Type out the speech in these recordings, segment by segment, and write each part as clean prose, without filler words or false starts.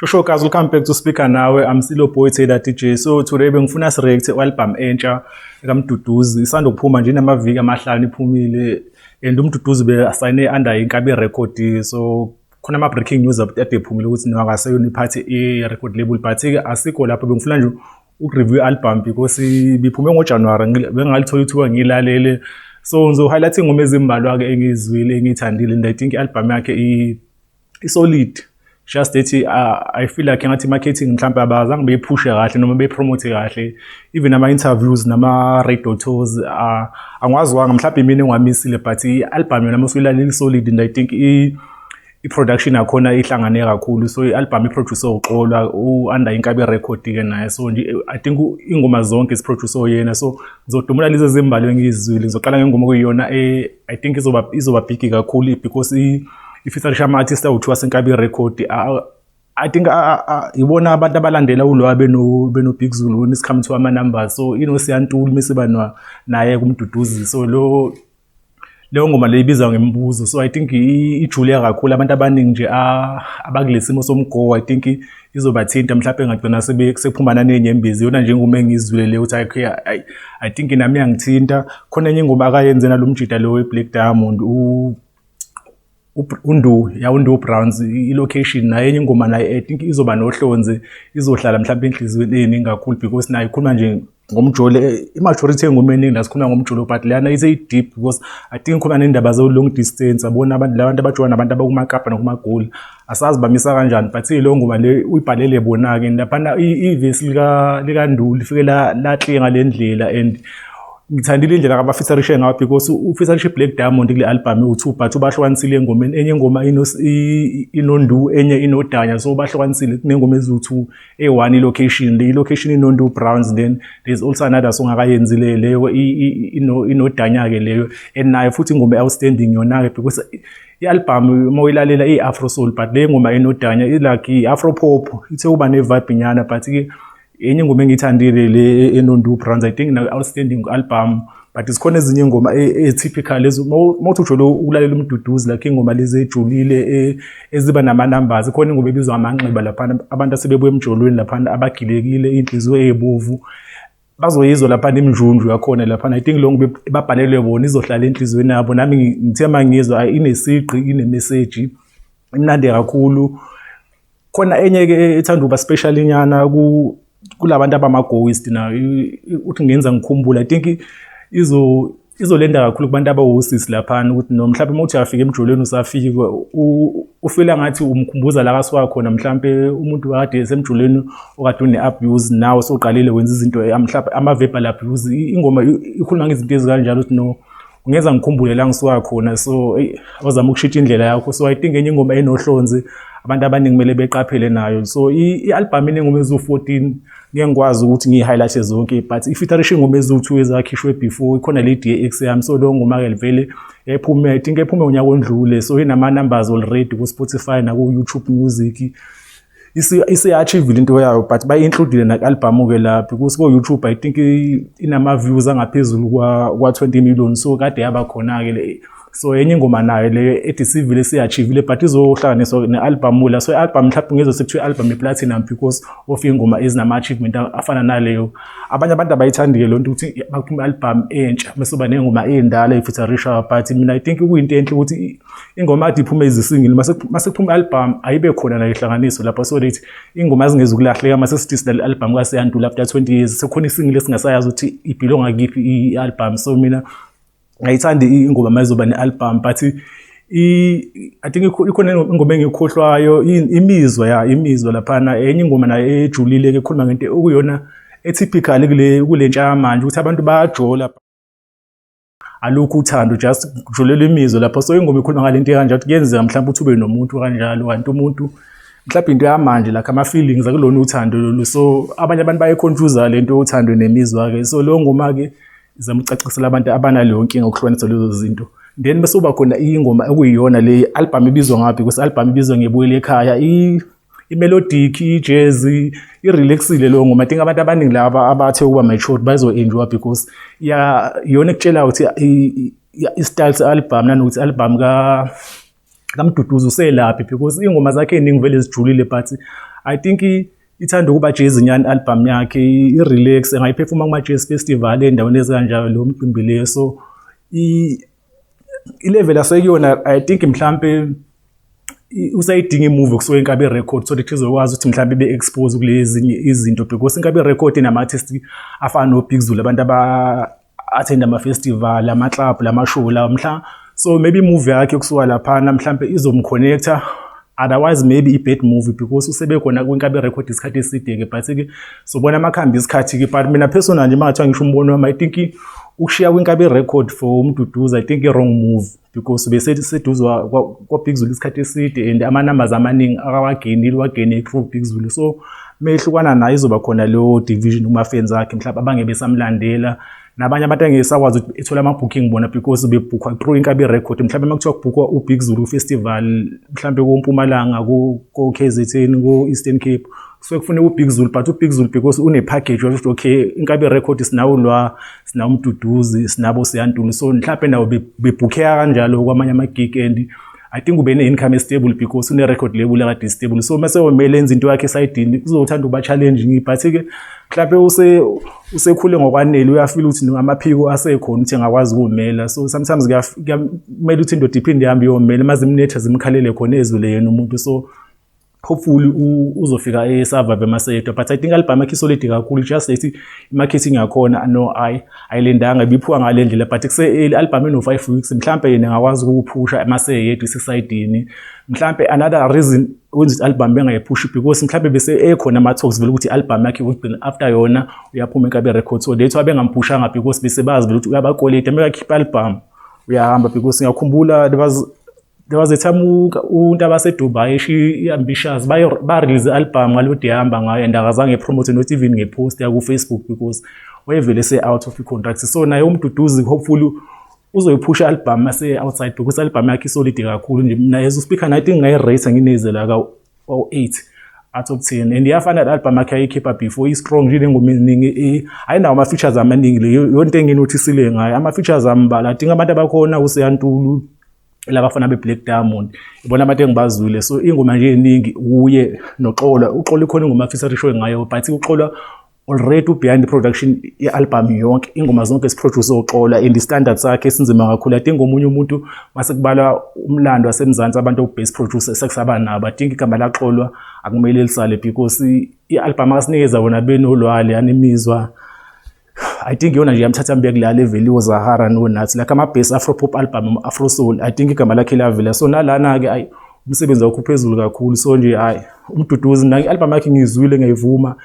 Shosho guys, welcome back to Speaker Nawe. I'm still your boy Taylor DJ. So today bengifuna si-react album entsha kaMduduzi. Isanda kuphuma nje inamaviki 5 iphumile and uMduduzi be-asayine under Inkabi Record. So khona ama breaking news ade ephumile ukuthi no akaseyona iphathi i-record label, but ke asikho lapho. Bengifuna nje ukureview album because biphume ngoJanuary, bengingalithola ithuba ngiyilalele. So ngizo-highlight ingoma ezimbalwa-ke engiyizwile, engiyithandile, and I think i-album yakhe i-solid. Just ethi I feel like ngathi marketing mhlawumbe abazange beyiphushe kahle noma beyipromote kahle, even ama-interviews nama-radio tours angiwaziwanga, mhlawumbe imina engiwamisile, but i-album yona masuyilalela i-solid and I think i-production yakhona ihlangane kakhulu. So i-album iproduce uXolwa u-under Inkabi Record-ke naye. So nje I think ingoma zonke ziproduce oyena. So ngizodumula lezi ezimbalwa engiyizwile. Ngizoqala ngengoma okuyiyona I think izoba big kakhulu because ifeaturisha ama-artist awu-2 aseNkabi Record. I think ibona abantu abalandela ulwa beno Big Zulu when it's come to ama numbers. So inoSiya Ntuli mase naye kuMduduzi. So lo leyo ngoma le ibizwa ngemibuzo. So I think ijule kakhulu, abantu abaningi nje abakule simo somgowo, I think izobathinta, mhlawumbe ngagcina sekuphuma nanenyembezi. Yona nje ingoma engiyizwile le ukuthi okay, I think nami iyangithinta. Khona enye ingoma akayenze nalo mjida lo we-Black Diamond, uNdu ya uNdu Browns, i-Location, naye enye ingoma naye I think izoba nohlonze, izohlala mhlawumbe enhliziyweni eningi kakhulu because naye ikhuluma nje ngomjolo. I-majority yengoma eningi la sikhuluma ngomjolo, but leyana ise-deep because I think ikhuluma nendaba zo-long distance, yabona, abantu labantu abajola nabantu abakumakapa nakumagoli, asazi bamisa kanjani, but leyo ngoma le uyibhalele bona-ke. Laphana ivesi likaNdu lifike la-clear ngale ndlela and ngithandile indlela abafeaturishe ngayo because ufeaturishe i-Black Diamond kule album ewu-2, but ubahlukanisile engomeni. Enye ingoma inoNdu, enye inoDanya, so bahlukanisile kunengoma eziwu-2. Eyi-1 i-Location, le i-Location inoNdu Browns, then there's also another song akayenzile leyo inoDanya-ke leyo, and nayo futhi ingoma e-outstanding yona-ke because i-album uma uyilalela iyi-afro soul, but le ngoma enoDanya i-like i-afro pop, ithe kuba ne-vibe nyana, but-ke enye ingoma engiyithandile le enoNdu Browns. I think na outstanding album, but zikhona ezinye ingoma ezi-typical lezi uma uthi ujwayele ukulalela uMduduzi, like ingoma lezi ejulile eziba nama-numbers. Ikhona ingoma ebizwa Amanxeba laphana, abantu asebebuya emjolweni laphana, abagilekile iy'nhliziyo ey'bovu bazoyizwa laphana imjunju yakhona laphana. I think lo ngoba babhalelwe bona izohlala enhliziyweni yabo. Nami ngithe uma ngizwa inesigqi, inemeseji, imnandi kakhulu. Khona enye-ke ethanda ukuba special inyana kulabantu abama-ghost nayo, uthi ngenza ngikhumbule. I think izolenda kakhulu kubantu abawosisi laphana ukuthi no mhlawumbe uma uthi uyafika emjolweni usafika ufila ngathi umkhumbuza la kasuka khona, mhlampe umuntu kade esemjolweni okade une-abuse, nawe sowuqalile wenza izinto mhlawumbe ama-verbal abuse. Ingoma ikhuluma ngezinto ezikanjalo ukuthi no ungenza ngikhumbule la ngisuka khona, so awuzama ukushintsha indlela yakho. So I think enye ingoma enohlonze, abantu abaningi kumele beqaphele nayo. So i-album inengoma eziwu-14, ngeke ngikwazi ukuthi ngiyi-highlight zonke, but ifeaturishe ingoma eziwu-2 ezakhishwe before. Ikhona le DX yami, so leyo ngoma-ke vele ephume, I think ephume unyaka ondlule, so inama-numbers already ku-Spotify naku-YouTube Music. Isi-achieve into yayo, but bayi-includile naku-album-ke la because ko-YouTube I think inama-views angaphezulu kwa-20 million, so kade yaba khona-ke le. So enye ingoma nayo leyo ethi sivile siyachievile, but izohlanganiswa ne-album la. So i-album mhlawumbe ngezwe sekuthiwa i-album i-platinum because of ingoma ezinama-achievement afana naleyo. Abanye abantu abayithandi-ke loo nto ukuthi baphume i-album entsha bese kuba ney'ngoma ey'ndala ey'featurishayo, but mina I think kuyinto enhle ukuthi ingoma kade iphume izi-single, mase kuphuma i-album ayibe khona nayo ihlanganiswe lapha so that ingoma zingezukulahleka. Mase sithi sidlala i-album kaSiya Ntuli after 20 years, sekukhona isingle esingasayazi ukuthi ibelonga kiphi i-album. So mina ngayithandi ingoma mayizoba ne-album, but I think ikhona ingoma engikhohlwayo, Imizwa, ya, Imizwa laphana, enye ingoma nayo ejulile-ke ekhuluma ngento okuyona e-typical kule ntsha yamanje ukuthi abantu bayajola, alukho uthando, just kujolela imizwa lapho. So ingoma ikhuluma ngale nto kanjalo, ukuthi kuyenzeka mhlawumbe ukuthi ube nomuntu kanjalo, kanti umuntu mhlawumbe into yamanje like ama-feelings akulona uthando lolu. So abanye abantu bayayiconfuse le nto yothando nemizwa-ke. So leyo ngoma-ke izama ukucacisela abantu abanaleyo nkinga ukuhlukanisa lezo zinto. Then bese kuba khona ingoma okuyiyona le album ibizwa ngayo, because album ibizwa ngeBuyele Ekhaya, i-melodic, i-jazz, i-relaxile leyo ngoma. I think abantu abaningi laba abathe ukuba mature bazo-enjoy because iyona ekutshelayo ukuthi i-style se-album nanokuthi i-album kaMduduzi uselaphi, because iy'ngoma zakhe ey'ningi vele zijulile, but I think ithanda ukuba jazzy nyana album yakhe, i-relax, engayiphefuma kuma-jazz festival, ey'ndaweni ezikanjalo, leyo mcimbi leyo. So i-level asekuyona, I think mhlampe usayidinga i-move kusuka Inkabi Record, so that izokwazi ukuthi mhlawumbe ibe-expose kulezi izinto, because Inkabi Record inama-artist afana no-Big Zulu, abantu aba-attend ama-festival, ama-club, lama-show lawa mhla. So maybe i-move yakhe kusuka laphana mhlampe izomconnecta, otherwise maybe i-bad move, because usebe khona kwiNkabi Record isikhathi eside-ke. But-ke sobona amakhambi isikhathi-ke. But mina personal nje, uma ngathiwa ngisho umbono wami, I think ukushiya kwiNkabi Record for uMduduzi, I think i-wrong move, because beseduze kwa-Big Zulu isikhathi eside and ama-numbers amaningi akawagenile, wagene through Big Zulu. So mehlukana naye, izoba khona leyo division kuma-fans akhe, mhlawumbe abangeke besamlandela, nabanye abantu angeke sakwazi ukuthi ethole ama-booking bona, because bebhukhwa through Inkabi Record. Mhlawumbe uma kuthiwa kubhukhwa u-Big Zulu Festival, mhlawumbe ko-Mpumalanga, ko-KZN, ko-Eastern Cape, kusuke kufuneka u-Big Zulu. But u-Big Zulu, because une-package, washo ukuthi okay, Inkabi Record sinawo lwa, sinawo uMduduzi, sinabo Siyantuli, so mhlawumbe nawo bebhukheka kanjalo kwamanye ama-gig. And I think ube ne-income stable because une-record label ekade stable. So mase womele enza into yakhe esayidini, kuzothanda ukuba challenging. But-ke mhlawumbe usekhule ngokwanele, uyafila ukuthi amaphiko asekhona ukuthi engakwazi ukumela. So sometimes kumele ukuthi indoda iphinde ihambe iyomela, maze imnetha zimkhalele khona ezule yena umuntu. So hopefully uzofika e-survive emaseyedwa. But I think album yakhe isolid kakhulu, just lethi i-marketing yakhona no ayilendanga ibiphuka ngale ndlela. But kuse album ino 5 weeks, mhlambe yena engakwazi ukuphusha emaseyedwa isesayidini. Mhlambe another reason wenza i-album bengayiphushi, because mhlambe bese ekhona ama-talks vele ukuthi i-album yakhe yokugcina, after yona uyaphuma eNkabi Record. So that's why bengamphushanga, because bese bazi vele ukuthi uyabakoleta, mekakhipha i-album uyahamba. Because ngiyakhumbula there was a time uNtaba baseDubai eshiya i-Ambitious, ba-release i-album ngalokhu ehamba ngayo, and akazange epromote, not even ngepost yaku-Facebook, because wayevele se-out of i-contract. So naye uMduduzi hopefully uzoyiphusha i-album mase outside, because i-album yakhe isolid kakhulu nje. Mina as uspeaker, I think ngayirate nginezela ka 8 out of 10, and iyafana le-album yakhe ayikhipha before, i-strong nje, nengoma eziningi, ayinawo ama-features amaningi. Le yonto enginothisile ngayo, ama-features ambalwa. I think abantu abakhona uSiyantulu, labafana be-Black Diamond, ibona abantu engibazwile. So ingoma nje eningi uye noXola. UXola ikhona ingoma afisa ngayo, but uXola already behind the production ye-album yonke, ingoma zonke ziproduce uXola, and i-standard sakhe sinzima kakhulu. I think omunye umuntu, mase kubalwa umlando waseMzansi, abantu best producer sekusaba nabo, I think igama laXolwa akumele lisale, because i-album akasinikeza wona benolwale yanemizwa, I think iyona nje yamthatha mbeke kula level yoZahara noNathi, like ama-best afro pop album, afro soul. I think igama lakhe lavela. So nalana-ke ayi, umsebenzi wakho uphezulu kakhulu. So nje hayi, uMduduzi mina i-album yakhe ngiyizwile, ngiyayivuma.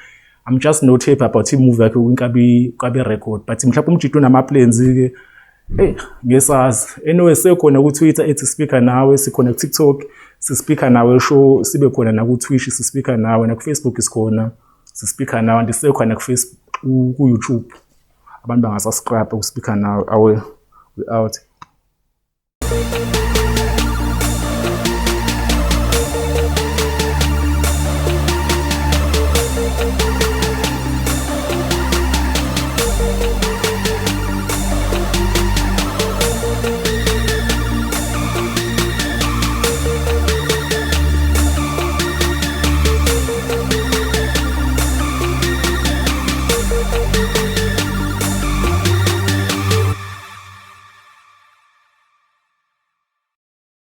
I'm just not happy about i-move yakhe kwiNkabi Record, but mhlawumbe umjito unama-plans-ke, ngesazi. Anyway, sekhona ku-Twitter ethi Speaker Nawe, sikhona ku-TikTok sispeaker nawe show, sibe khona naku-Twitch sispeaker nawe, naku-Facebook sikhona sispeaker nawe, and sisekhona ku-Facebook, ku-YouTube, abantu bangasubscribe ku-Speaker Nawe. Awe, we out.